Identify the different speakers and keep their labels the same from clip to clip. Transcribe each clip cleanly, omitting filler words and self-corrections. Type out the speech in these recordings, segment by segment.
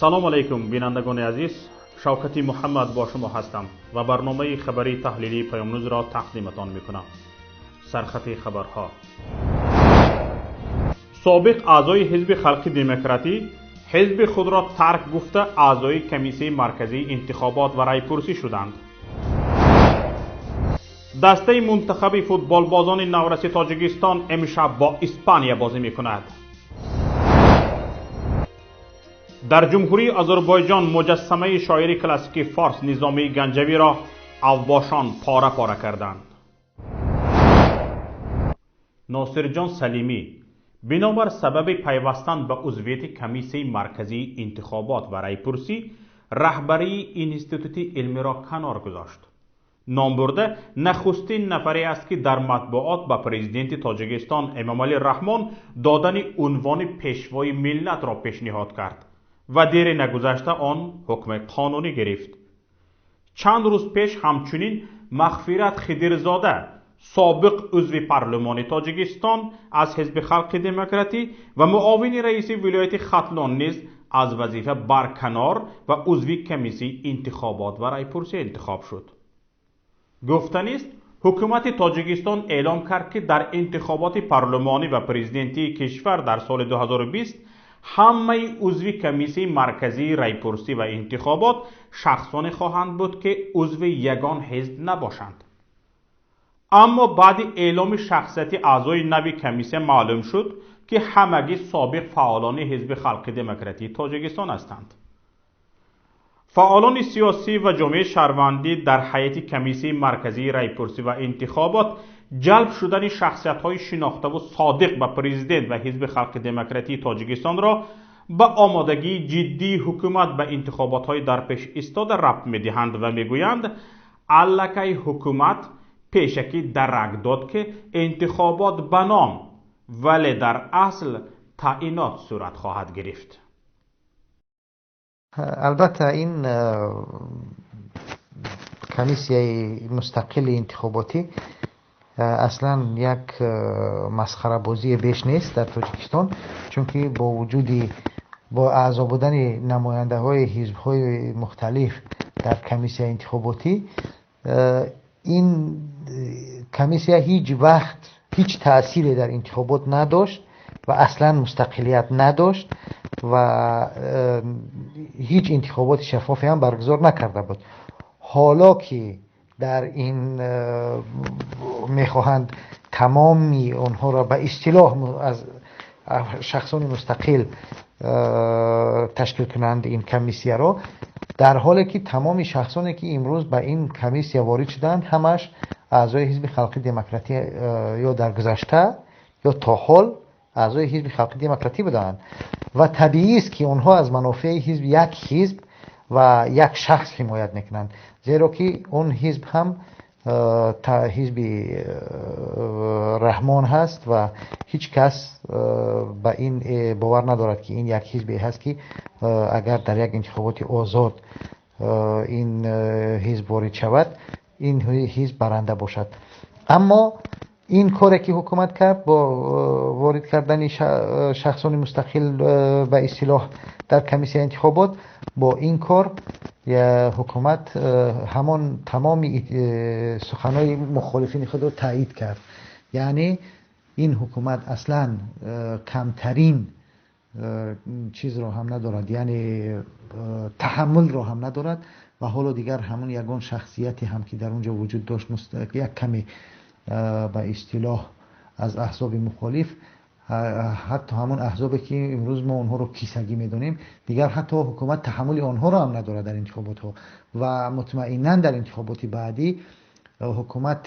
Speaker 1: Салом алейкум, бинандагони азиз. Шавкати Муҳаммад бо шумо ҳастам ва барномаи хабарии таҳлилии Паёмнюзро тақдиматон мекунам. Сархати хабарҳо. Собиқ аъзои Ҳизби Халқи Демократӣ ҳизби худро тарк гуфта аъзои Комиссияи Марказии интихобот ва райпурсӣ шуданд. Дастаи мунтахаби футболбозони навраси Тоҷикистон имшаб бо Испания бозӣ мекунад. Дар Ҷумҳурии Озарбойҷон муҷассамаи шоири классикии форс Низомии Ганҷавиро авбошон пора-пора карданд. Носирҷон Салимӣ бинобар сабаби пайвастан ба узвияти Комиссияи Марказии интихобот ва райпурсӣ раҳбарии институти илмиро канор гузошт. Номбурда нахустин нафаре аст, ки дар матбуот ба президенти Тоҷикистон Эмомалӣ Раҳмон додани унвони пешвои миллатро пешниҳод кард ва дери нагузашта он ҳукми қонунӣ гирифт. Чанд рӯз пеш ҳамчунин Мағфират Хидирзода, собиқ узви парлумони Тоҷикистон аз Ҳизби Халқи Демократӣ ва муовини раиси вилояти Хатлон низ аз вазифа барканор ва узви комиссияи интихобот ва райпурсӣ интихоб шуд. Гуфтанист, ҳукумати Тоҷикистон эълом кард, ки дар интихоботи парлумонӣ ва президентии кишвар дар соли 2020 ҳамаи узви Комиссияи Марказии райпурсӣ ва интихобот шахсоне хоҳанд буд, ки узви ягон ҳизб набошанд. Аммо баъди эъломи шахсияти аъзои нави комиссия маълум шуд, ки ҳамагӣ собиқ фаъолони Ҳизби Халқи Демократии Тоҷикистон ҳастанд. Фаъолони сиёсӣ ва ҷомеаи шаҳрвандӣ дар ҳайати Комиссияи Марказии райпурсӣ ва интихобот ҷалб шудани шахсиятҳои шинохтаву содиқ ба президент ва Ҳизби Халқи Демократии Тоҷикистонро ба омодагии ҷиддии ҳукумат ба интихоботҳои дар пеш истода рабт медиҳанд ва мегӯянд, аллакай ҳукумат пешакӣ дарак дод, ки интихобот ба ном, вале дар асл таъинот сурат хоҳад гирифт.
Speaker 2: Албатта, ин комиссияи мустақили интихоботӣ аслан як масхарабозие беш нест дар Тоҷикистон, чунки бо вуҷуди бо аъзо будани намояндаҳои ҳизбҳои мухталиф дар комиссияи интихоботӣ, ин комиссия ҳеҷ вақт ҳеҷ таъсире дар интихобот надошт ва аслан мустақилият надошт ва ҳеҷ интихоботи шаффофе ҳам баргузор накарда буд. Ҳоло ки дар ин мехоҳанд тамоми онҳоро ба истилоҳ аз шахсони мустақил ташкил кунанд ин комиссияро, дар ҳоле ки тамоми шахсоне ки имрӯз ба ин комиссия ворид шуданд, ҳамаш аъзои Ҳизби Халқи Демократӣ ё дар гузашта, ё то ҳол аъзои Ҳизби Халқи Демократӣ буданд ва табиист, ки онҳо аз манофеи ҳизб, як ҳизб ва як шахс ҳимоят мекунанд, зеро ки он ҳизб ҳам ҳизби Раҳмон ҳаст ва ҳеҷ кас ба ин бовар надорад, ки ин як ҳизбе ҳаст, ки агар дар як интихоботи озод ин ҳизб ворид шавад, ин ҳизб баранда бошад. Аммо ин коре ки ҳукумат кард бо ворид кардани шахсони мустақил ба истилоҳ дар комиссияи интихобот, бо ин кор ҳукумат ҳамон тамоми суханҳои мухолифини худро таъид кард. Яъне ин ҳукумат аслан камтарин чизро ҳам надорад, яъне таҳаммулро ҳам надорад ва ҳоло дигар ҳамон ягон шахсияте ҳам ки дар он ҷо вуҷуд дошт, як каме ба истилоҳ аз аҳзоби мухолиф, ҳатто ҳамон аҳзобе ки имрӯз мо онҳоро кисагӣ медонем, дигар ҳатто ҳукумат таҳаммули онҳоро ҳам надорад дар интихоботҳо ва мутмаинан дар интихоботи баъдӣ ҳукумат,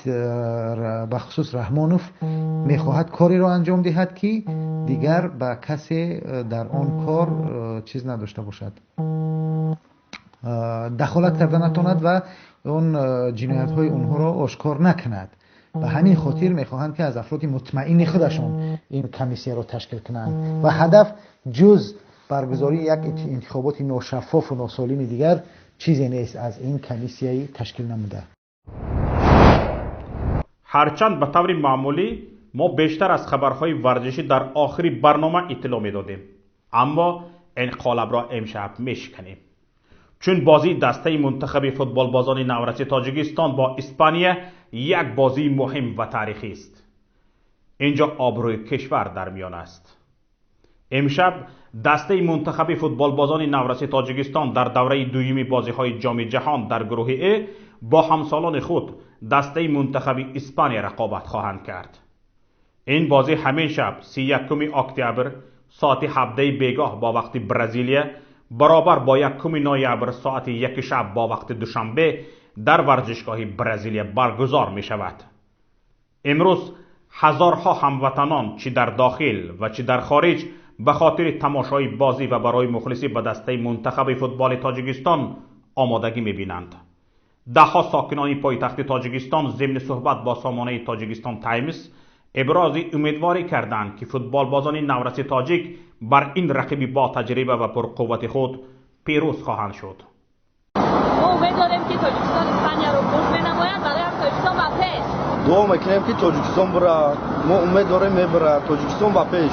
Speaker 2: бахусус Раҳмонов, мехоҳад кореро анҷом диҳад, ки дигар ба касе дар он кор чиз надошта бошад, дахолат карда натавонад ва он ҷиноятҳои онҳоро ошкор накунад. Ба ҳамин хотир мехоҳанд, ки аз афроди мутмаини худашон ин комиссияро ташкил кунанд ва ҳадаф ҷуз баргузории як интихоботи ношаффофу носолими дигар чизе нест аз ин комиссияи ташкил намуда.
Speaker 1: Ҳарчанд ба таври маъмулӣ мо бештар аз хабарҳои варзишӣ дар охири барнома иттилоъ медодем, аммо ин қолабро имшаб мешиканем. Чун бозии дастаи мунтахаби футболбозони навраси Тоҷикистон бо Испания як бозии муҳим ва таърихист. Инҷо обрӯи кишвар дар миён аст. Имшаб дастаи мунтахаби футболбозони навраси Тоҷикистон дар давраи дуюми бозиҳои Ҷоми ҷаҳон дар гурӯҳи Э бо ҳамсолони худ дастаи мунтахаби Испания рақобат хоҳанд кард. Ин бозӣ ҳамин шаб 31 октябр соати 17 бегоҳ бо вақти Бразилия баробар бо 1 ноябр соати 1 шаб бо вақти Душанбе дар варзишгоҳи Бразилия баргузор мешавад. Имрӯз ҳазорҳо ҳамватанон чӣ дар дохил ва чӣ дар хориҷ ба хотири тамошои бозӣ ва барои мухлисӣ ба дастаи мунтахаби футболи Тоҷикистон омодагӣ мебинанд. Даҳҳо сокинони пойтахти Тоҷикистон зимни суҳбат бо сомонаи Тоҷикистон Таймс ибрози умедворӣ карданд, ки футболбозони навраси тоҷик бар ин рақиби бо таҷриба ва пурқуввати худ пирӯз хоҳанд шуд.
Speaker 3: Мо умед дорем, ки Тоҷикистон Испанияро бурд менамояд. Барои ҳам Тоҷикистон ба пеш.
Speaker 4: Дуо мекунем, ки Тоҷикистон бирад. Мо умед дорем, мебарад. Тоҷикистон ба пеш.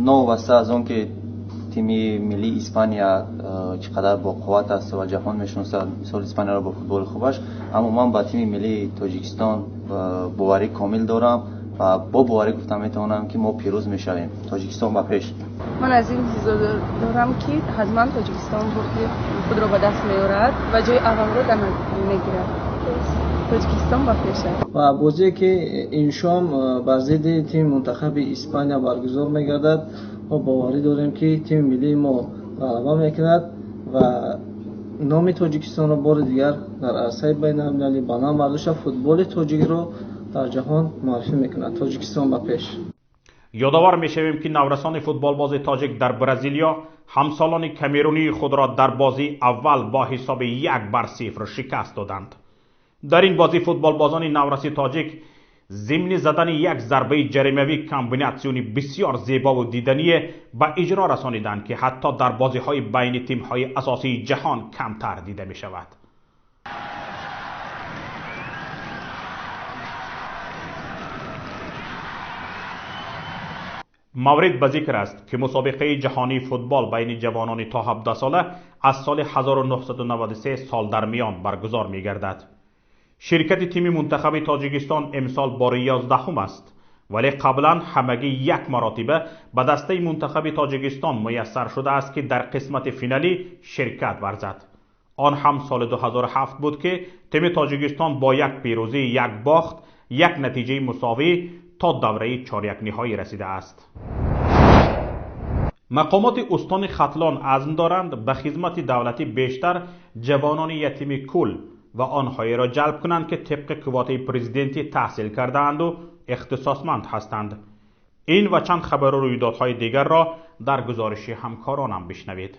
Speaker 5: Новобаста аз он ки тими миллии Испания чӣ қадар боқувват аст ва ҷаҳон мешиносад, мисол Испанияро бо футболи хубаш, аммо ман ба тими миллии Тоҷикистон боварӣ комил дорам ва бо боварӣ гуфта метавонам, ки мо пирӯз мешавем. Тоҷикистон ба пеш.
Speaker 6: Ман аз ин ҳис дорам, ки ҳатман Тоҷикистон бурди худро ба даст меорад ва ҷои аввалро дар мегирад. Тоҷикистон ба пеш аст.
Speaker 7: Ва бозие ки ин шом бар зидди тими мунтахаби Испания баргузор мегардад, мо боварӣ дорем, ки тими миллии мо ғалаба мекунад ва номи Тоҷикистонро бори дигар дар арсаи байналмилалӣ баланд бардошта, футболи тоҷикро дар ҷаҳон муаррифӣ мекунад. Тоҷикистон ба пеш.
Speaker 1: Ёдовар мешавем, ки наврасони футболбози тоҷик дар Бразилия ҳамсолони камерунии худро дар бозии аввал бо ҳисоби 1-0 шикаст доданд. Дар ин бозӣ футболбозони навраси тоҷик зимни задани як зарбаи ҷаримавӣ комбинатсиони бисёр зебову дидание ба иҷро расониданд, ки ҳатто дар бозиҳои байни тимҳои асосии ҷаҳон камтар дида мешавад. Маврид ба зикр аст, ки мусобиқаи ҷаҳонии футбол байни ҷавонони то 17 сола аз соли 1993 сол дар миён баргузор мегардад. Ширкати тими мунтахаби Тоҷикистон имсол бори 11-ум аст, вале қаблан ҳамагӣ як маротиба ба дастаи мунтахаби Тоҷикистон муяссар шудааст, ки дар қисмати финалӣ ширкат варзад. Он ҳам соли 2007 буд, ки тими Тоҷикистон бо як пирӯзӣ, як бохт, як натиҷаи мусовӣ то давраи чорякниҳоӣ расидааст. Мақомоти устони Хатлон азм доранд ба хизмати давлатӣ бештар ҷавонони ятими кул ва онҳоеро ҷалб кунанд, ки тибқи квотаи президентӣ таҳсил кардаанду ихтисосманд ҳастанд. Ин ва чанд хабару рӯйдодҳои дигарро дар гузориши ҳамкоронам бишнавед.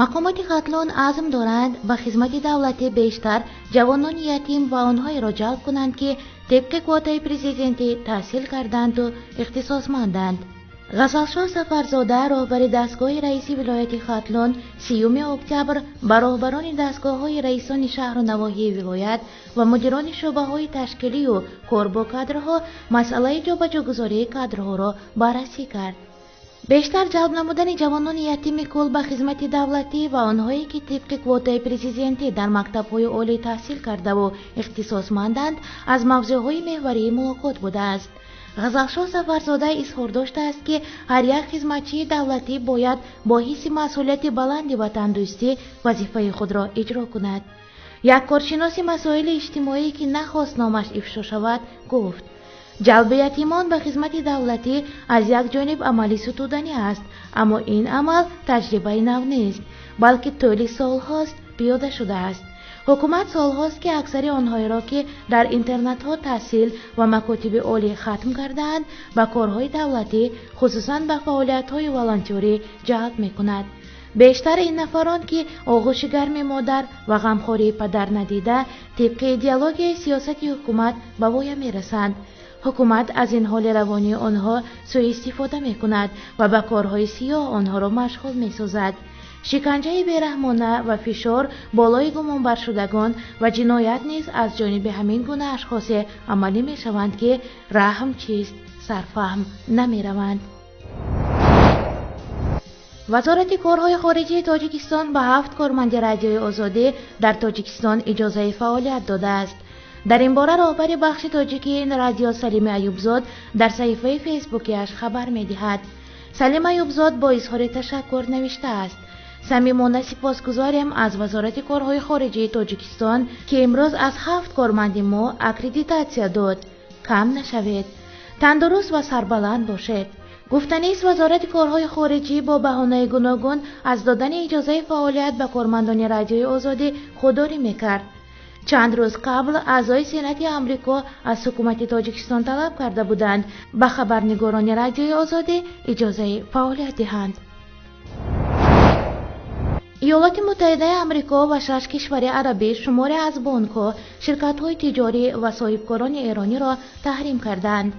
Speaker 8: Мақомоти Хатлон азм доранд ба хизмати давлатӣ бештар ҷавонони ятим ва онҳоеро ҷалб кунанд, ки тибқи квотаи президентӣ таҳсил кардаанду ихтисосманданд. Ғазалшоҳ Сафарзода, роҳбари дастгоҳи раиси вилояти Хатлон, 30 октябр ба роҳбарони дастгоҳҳои раисони шаҳру навоҳии вилоят ва мудирони шӯъбаҳои ташкилию кор бо кадрҳо масъалаи ҷобаҷогузории кадрҳоро баррасӣ кард. Бештар ҷалб намудани ҷавонони ятими кул ба хизмати давлатӣ ва онҳое, ки тибқи квотаи президентӣ дар мактабҳои олӣ таҳсил кардаву ихтисосманданд, аз мавзӯъҳои меҳварии мулоқот будааст. Ғазалшоҳ Сафарзода изҳор доштааст, ки ҳар як хизматчии давлатӣ бояд бо ҳисси масъулияти баланди ватандӯстӣ вазифаи худро иҷро кунад. Як коршиноси масоили иҷтимоӣ, ки нахост номаш ифшо шавад, гуфт: ҷалби ятимон ба хизмати давлатӣ аз як ҷониб амали сутуданӣ аст, аммо ин амал таҷрибаи нав нест, балки тӯли солҳост пиёда шудааст. Ҳукумат солҳост, ки аксари онҳоеро, ки дар интернатҳо таҳсил ва макотиби олӣ хатм кардаанд, ба корҳои давлатӣ, хусусан ба фаъолиятҳои волонтёрӣ ҷалб мекунад. Бештар ин нафарон, ки оғӯши гарми модар ва ғамхории падар надида, тибқи идеологияи сиёсати ҳукумат ба воя мерасанд. Ҳукумат аз ин ҳоли равонии онҳо сӯистифода мекунад ва ба корҳои сиёҳ онҳоро машғул месозад. Шиканҷаи бераҳмона ва фишор болои гумонбаршудагон ва ҷиноят низ аз ҷониби ҳамин гуна ашхосе амалӣ мешаванд, ки раҳм чист сарфаҳм намераванд. Вазорати корҳои хориҷии Тоҷикистон ба 7 корманди Радиои Озодӣ дар Тоҷикистон иҷозаи фаъолият додааст. Дар ин бора роҳбари бахши тоҷикии ин радио Салим Аюбзод дар саҳифаи фейсбукиаш хабар медиҳад. Салим Аюбзод бо изҳори ташаккур навиштааст: самимона сипосгузорем аз Вазорати корҳои хориҷии Тоҷикистон, ки имрӯз аз 7 корманди мо аккредитатсия дод. Кам нашавед, тандуруст ва сарбаланд бошед. Гуфтанист, Вазорати корҳои хориҷӣ бо баҳонаи гуногун аз додани иҷозаи фаъолият ба кормандони Радиои Озодӣ худдорӣ мекард. Чанд рӯз қабл аъзои Сенати Амрико аз ҳукумати Тоҷикистон талаб карда буданд ба хабарнигорони Радиои Озодӣ иҷозаи фаъолият диҳанд. Иёлоти Муттаҳидаи Амрико ва 6 кишвари арабӣ шуморе аз бонкҳо, ширкатҳои тиҷорӣ ва соҳибкорони эрониро таҳрим карданд.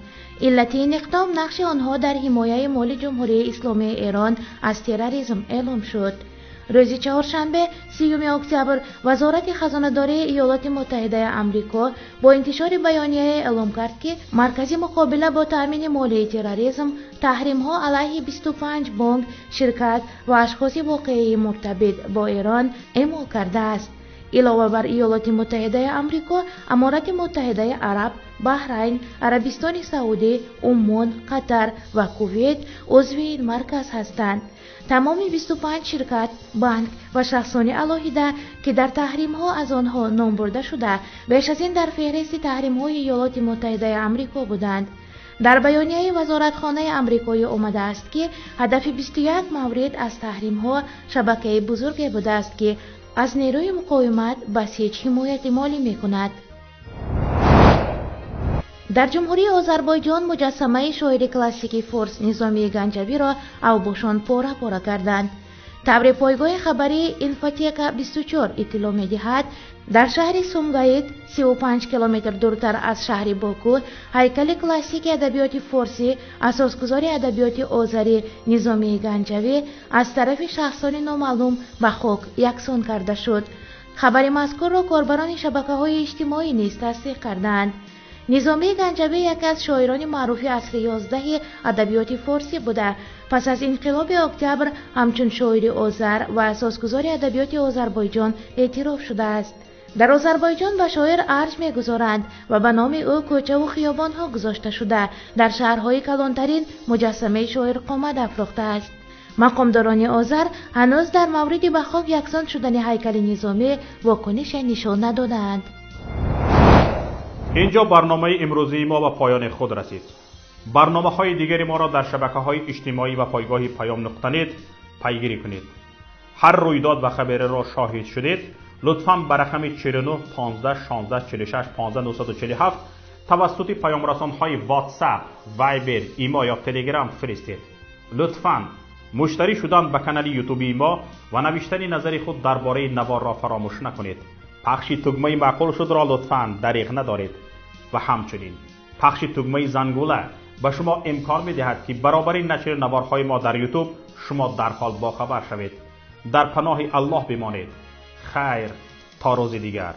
Speaker 8: Иллати ин иқдом нақши онҳо дар ҳимояи моли Ҷумҳурии Исломии Эрон аз терроризм эълом шуд. Рӯзи чаҳоршанбе, 30 октябр, Вазорати хазонадории Иёлоти Муттаҳидаи Амрико бо интишори баёнияе эълом кард, ки Маркази муқобила бо таъмини молии терроризм таҳримҳо алайҳи 25 бонк, ширкат ва ашхоси воқеии муртабит бо Эрон эъмол кардааст. Илова бар Иёлоти Муттаҳидаи Амрико, Аморати Муттаҳидаи Араб, Баҳрайн, Арабистони Саудӣ, Уммон, Қатар ва Кувейт узви ин марказ ҳастанд. Тамоми 25 ширкат, банк ва шахсони алоҳида, ки дар таҳримҳо аз онҳо ном бурда шуда, беш аз ин дар феҳристи таҳримҳои Иёлоти Муттаҳидаи Амрико буданд. Дар баёнияи вазоратхонаи амрикоӣ омадааст, ки ҳадафи 21 маврид аз таҳримҳо шабакаи бузурге будааст, ки аз нерӯи муқовимат басиҷ ҳимояти молӣ мекунад. Дар Ҷумҳурии Озарбойҷон муҷассамаи шоири классики форс Низомии Ганҷавиро авбошон пора-пора карданд. Таври пойгоҳи хабарии Инфотека 24 иттилоъ медиҳад, дар шаҳри Сумгаит, 35 километр дуртар аз шаҳри Боку, ҳайкали классики адабиёти форсӣ, асосгузори адабиёти озарӣ Низомии Ганҷавӣ аз тарафи шахсони номаълум ба хок яксон карда шуд. Хабари мазкурро корбарони шабакаҳои иҷтимоӣ низ тасдиқ кардаанд. Низомии Ганҷавӣ яке аз шоирони маъруфи асри 11 адабиёти форсӣ буда, пас аз инқилоби октябр ҳамчун шоири озар ва асосгузори адабиёти Озарбойҷон эътироф шудааст. Дар Озарбойҷон ба шоир арҷ мегузоранд ва ба номи ӯ кӯчаву хиёбонҳо гузошта шуда, дар шаҳрҳои калонтарин муҷассамаи шоир қомат афрохтааст. Мақомдорони озар ҳанӯз дар мавриди ба хок яксон шудани ҳайкали Низомӣ вокунише нишон надодаанд.
Speaker 1: Инҷо барномаи имрӯзии мо ба поёни худ расид. Барномаҳои дигари моро дар шабакаҳои иҷтимоӣ ва пойгоҳи паём нуқта нет пайгирӣ кунед. Ҳар рӯйдод ва хабареро шоҳид шудед, лутфан ба рақами 49 15 16 46 15 947 тавассути паёмрасонҳои WhatsApp, Viber, Имо ё Telegram фиристед. Лутфан муштарӣ шудан ба канали ютубии мо ва навиштани назари худ дар бораи наворро фаромӯш накунед. Пахши тугмаи маъқул шудро лутфан дариғ надоред ва ҳамчунин пахши тугмаи зангула ба шумо имкон медиҳад, ки баробари нашри наворҳои мо дар ютуб шумо дарҳол бохабар шавед. Дар паноҳи Аллоҳ бимонед. Хайр, то рӯзи дигар.